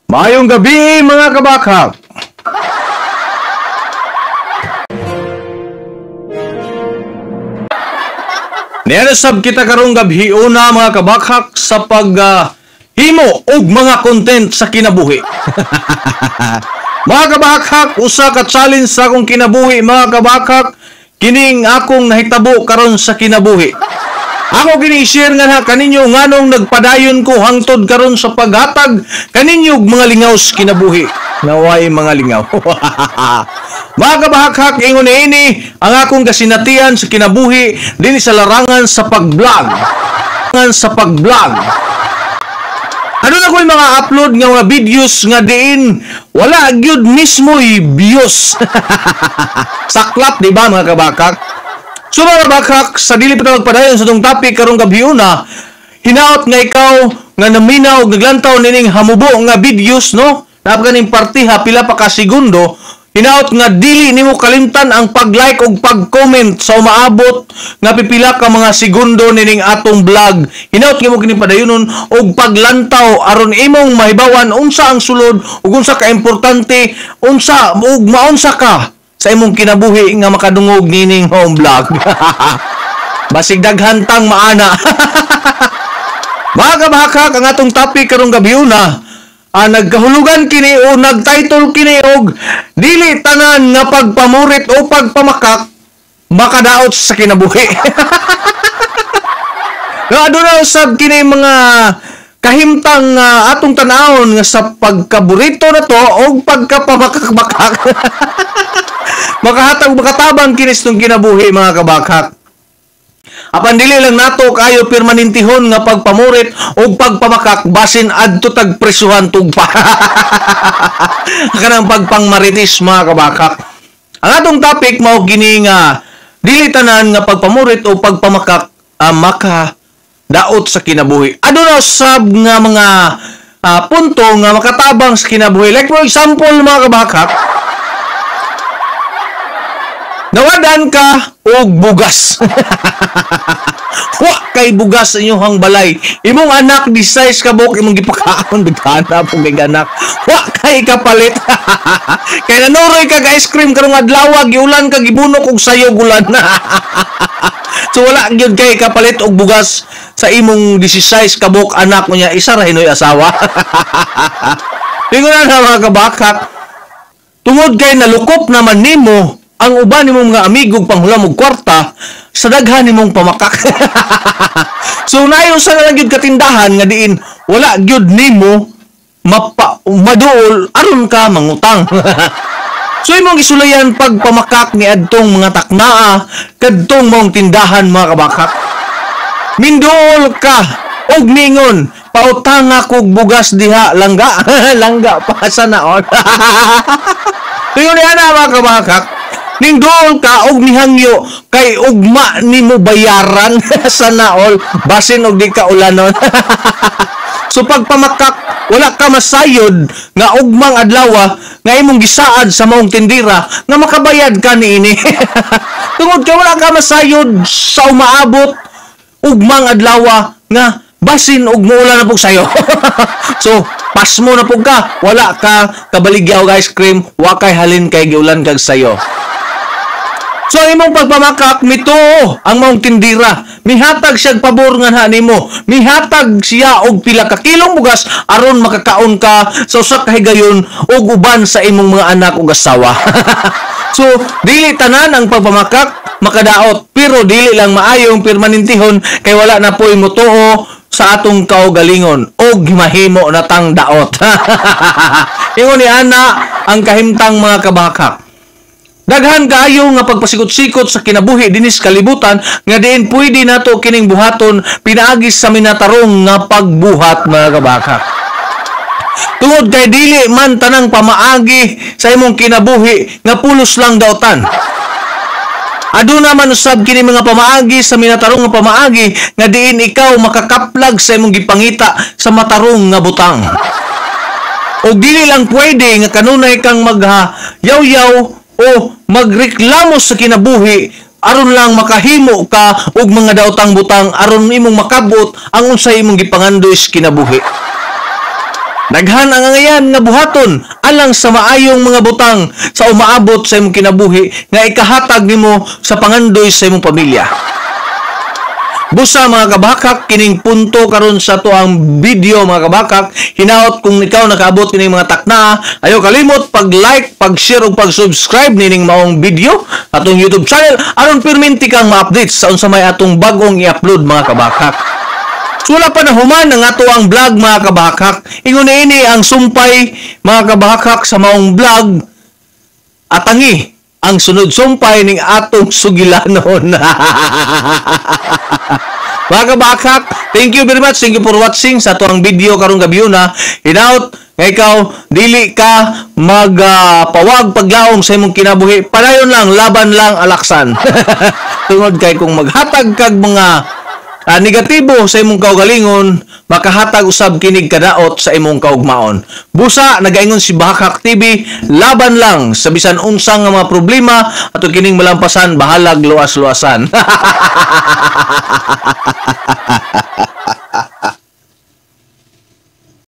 Maayong gabi mga kabakhak. Niya sab kita karong gabi una mga kabakhak sa pag himo og mga content sa kinabuhi. Mga kabakhak, usa ka challenge sa akong kinabuhi mga kabakhak, kining akong nahitabo karon sa kinabuhi. Ako kini i-share nga na kaninyo nganong nagpadayon ko hangtod karon sa paghatag kaninyo og mga lingaw sa kinabuhi. Naway mga lingaw. Mga kabakhak, ingon niini ang akong kasinatian sa kinabuhi dinhi sa larangan sa pag-vlog. Sa pag-vlog. Ano na ko'y mga upload nga mga videos nga diin wala gyud mismo'y views. Saklap, di ba mga kabakhak? So mga kabakhak, sa dili pa ta magpadayon sa itong topic karong gabi una, hinaot nga ikaw nga naminaw og naglantaw nining hamubo nga videos, no? Naa pa kaning partiha pila pa ka segundo, hinaot nga dili nimo kalimtan ang pag-like ug pag-comment sa umaabot nga pipila ka mga segundo nining atong vlog. Hinaot nga mo kini padayonon og paglantaw aron imong mahibawan unsa ang sulod ug unsa ka importante, unsa ug maunsa ka sa imong kinabuhi nga makadungog nining home vlog. Basig daghan tang maana. Mga kabakhak, ang atong topic karong gabi una, nagkahulugan kini o nagtitle kini og dili tanan nga pagpamurit o pagpamakak makadaot sa kinabuhi. No, aduna usab kini mga kahimtang atong tan-awon nga sa pagkaburito na to og pagkapamakak-makak makahatag makatabang kini sa kinabuhi mga kabakhak. Apan dili lang nato kayo permanentihon nga pagpamurit og pagpamakak basin adto tag presuhan tugpa. Kanang pagpangmaritis mga kabakhak. Ang atong topic mao kini nga dili tanan nga pagpamurit o pagpamakak maka daot sa kinabuhi. Aduna usab nga mga punto nga makatabang sa kinabuhi. Like for example mga kabakhak, nawadan ka og bugas. Wa kay bugas sa inyong balay. Imong anak di size ka buok imong gipakaon bigana pug kay anak. Wa kay kapalit. Kay nanuroy ka ice cream karong adlaw, giulan ka gibunok og sayo gulan. So wala gyud kay kapalit og bugas sa imong 16 ka buok anak unya isa ra hinoy asawa. Ingon na mga kabakhak, tungod kay nalukop naman nimo ang uban nimong mga amigo panghulam og kwarta sa daghan nimong pamakak. So nayo sa lang gyud katindahan nga diin wala gyud nimo maduol aron ka mangutang. So imong gisulayan pagpamakak ni adtong mga taknaa kadtong maong tindahan mga kabakhak. Minduol ka og ningon pautanga kog bugas diha langga. Langga pa sa naon. Ingon niya na mga kabakhak, ningduol ka og mihangyo kay ugma nimo bayaran sa naol basin og di ka ulanon. So pagpamakak wala ka masayod nga ugmang adlaw nga imong gisaad sa maong tindira nga makabayad ka niini. Tungod kay wala ka masayod sa umaabot ugmang adlaw nga basin og muulan na pug sayo. So pasmo na pug ka, wala ka kabaligya og ice cream, wa kay halin kay giulan kag sayo. So ang imong pagpamakak mituo ang maong tindira, mihatag siya pabor nga nimo, mihatag siya og pila ka kilong bugas aron makakaon ka sa usa ka higayon og uban sa imong mga anak ug asawa. So dili tanan ang pagpamakak makadaot, pero dili lang maayong permanentihon kay wala na poy motuo sa atong kaugalingon og mahimo na tang daot. Ingon ni ana ang kahimtang mga kabakhak. Daghan kaayo nga pagpasikot-sikot sa kinabuhi dinis kalibutan nga diin pwede nato kining buhaton pinaagi sa minatarong nga pagbuhat mga kabakhak. Tungod kay dili man tanang pamaagi sa imong kinabuhi nga pulos lang daotan. Aduna man usab kini mga pamaagi sa minatarong nga pamaagi nga diin ikaw makakaplag sa imong gipangita sa matarong nga butang. Og dili lang pwede nga kanunay kang maghayaw-yaw o magreklamo sa kinabuhi aron lang makahimo ka og mga daotang butang aron imong makabot ang unsay imong gipangandoy sa kinabuhi. Daghan ang angayan nga buhaton alang sa maayong mga butang sa umaabot sa imong kinabuhi nga ikahatag nimo sa pangandoy sa imong pamilya. Busa, mga kabakak, kining punto karon sa atoang video, mga kabakak, hinaot kung ikaw nakaabot kining mga takna, ayo kalimot pag-like, pag-share ug pag-subscribe nining maong video atong YouTube channel aron perminti kang ma-update sa unsa may atong bag-ong i-upload, mga kabakak. So wala pa na human ang ato ang vlog, mga kabakak. Ingon ini ang sumpay, mga kabakak, sa maong vlog, atangi ang sunod sumpay ning atong sugilanon. Mga kabakak, thank you very much. Thank you for watching sa ato ang video karong gabi na. Hinaot nga ikaw dili ka magpawag paglaom sa imong kinabuhi. Padayon lang, laban lang, alaksan. Tungod kay kung maghatag kag mga negatibo sa imong kaugalingon, makahatag usab kinig kadaot sa imong kaugmaon. Busa, nagaingon si Bakak TV, laban lang sa bisan unsang nga mga problema ato kining malampasan, bahalag luwas-luwasan.